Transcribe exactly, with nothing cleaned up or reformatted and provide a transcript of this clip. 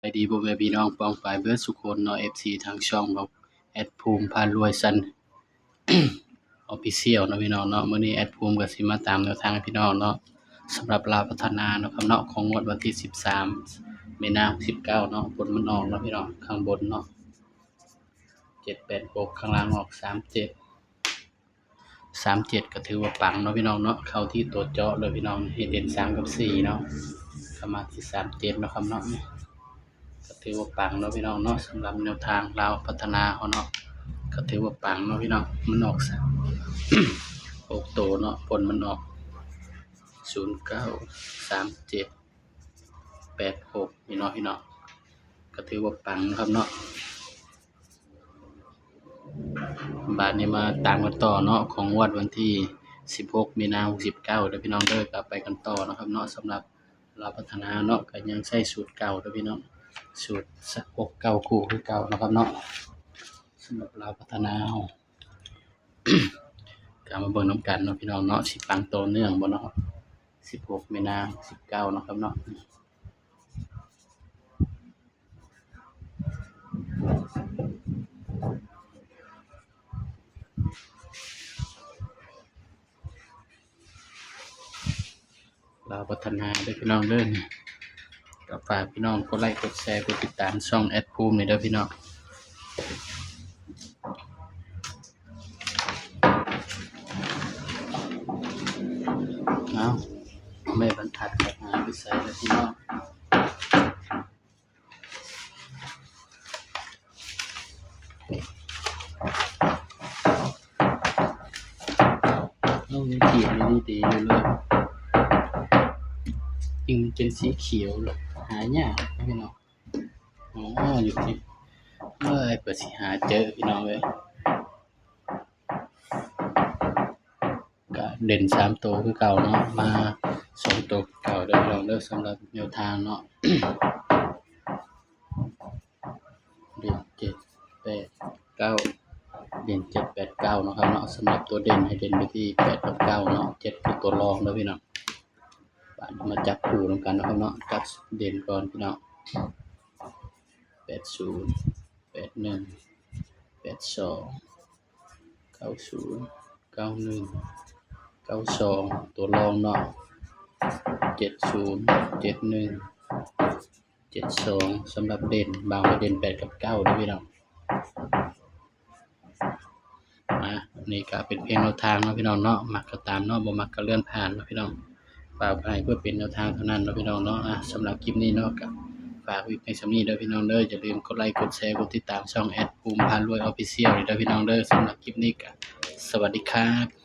ายดีพ่อแม่พี่น้องป้องปายเบิดสุคนเนาะ เอฟซี ทางช่องของแอดภูมิพารวยซัน Official เนาะพี่น้องเนาะ มื้อนี้แอดภูมิก็สิมาตามแนวทางให้พี่น้องเนาะ สำหรับลาวพัฒนาเนาะครับเนาะ ของงวดวันที่สิบสามมีนาหกสิบเก้าเนาะ บนมันออกเนาะพี่น้อง ข้างบนเนาะ เจ็ดแปดหก ข้างล่างออก สามเจ็ด สามเจ็ด ก็ถือว่าปังเนาะพี่น้องเนาะ เข้าที่ตัวเจาะเลยพี่น้อง ให้เด่น สาม กับ สี่ เนาะ เข้ามาที่ สามเจ็ด เนาะครับเนาะ ก็ถือว่าปังเนาะพี่น้องเนาะ สำหรับแนวทางลาวพัฒนาเฮาเนาะ ก็ถือว่าปังเนาะพี่น้อง มันออกสาม หกตัวเนาะ ผลมันออก ศูนย์เก้า สามเจ็ด แปดหก นี่เนาะพี่น้อง ก็ถือว่าปังนะครับเนาะ บาดนี้มาตามกันต่อเนาะ ของงวดวันที่สิบหกมีนาหกสิบเก้าเด้อพี่น้องเด้อ ก็ไปกันต่อนะครับเนาะ สำหรับลาวพัฒนาเนาะ ก็ยังใช้สูตรเก่าเด้อพี่น้อง สูตรหกเก้าคู่คือเก่านะครับเนาะ สำหรับลาวพัฒนาเฮา ก็มาเบิ่งนำกันเนาะพี่น้องเนาะ สิปังต่อเนื่องบ่เนาะ สิบหกมีนาหกสิบเก้าเนาะครับเนาะ ลาวพัฒนาเด้อพี่น้องเด้อ ก็ฝากพี่น้องกดไลค์กดแชร์กดติดตามช่องแอดภูมินี่เด้อพี่น้อง เอ้า แม่บรรทัดก็หายไปไสแล้วพี่น้อง เอายังเขียนอยู่ดีๆอยู่เลย ยังเป็นสีเขียวเลย หายากนะพี่น้อง อ๋อ อยู่ที่ เอ้ย เปิดสิหาเจอพี่น้องเอ้ย ก็เด่นสามตัวคือเก่าเนาะ มาสองตัวคือเก่าเด้อพี่น้องเด้อ สำหรับแนวทางเนาะ เด่นเจ็ดแปดเก้า เด่นเจ็ดแปดเก้าเนาะครับเนาะ สำหรับตัวเด่นให้เด่นไปที่แปดกับเก้าเนาะ เจ็ดคือตัวรองเด้อพี่น้อง บาดนี้มาจับคู่นำกันเนาะครับเนาะ จับเด่นก่อนพี่น้อง แปดศูนย์ แปดหนึ่ง แปดสอง เก้าศูนย์ เก้าหนึ่ง เก้าสอง ตัวรองเนาะ เจ็ดศูนย์ เจ็ดหนึ่ง เจ็ดสอง สำหรับเด่น บางว่าเด่นแปดกับเก้าเด้อพี่น้อง อ่ะ นี่ก็เป็นเพียงแนวทางเนาะพี่น้องเนาะ มักก็ตามเนาะ บ่มักก็เลื่อนผ่านเนาะพี่น้อง ฝากไว้เพื่อเป็นแนวทางเท่านั้นเนาะพี่น้องเนาะ อ่ะ สำหรับคลิปนี้เนาะ ก็ฝากไว้เพียงส่ำนี้เด้อพี่น้องเด้อ อย่าลืมกดไลค์กดแชร์กดติดตามช่องแอดภูมิพารวย Official นี่เด้อพี่น้องเด้อ สำหรับคลิปนี้ก็สวัสดีครับ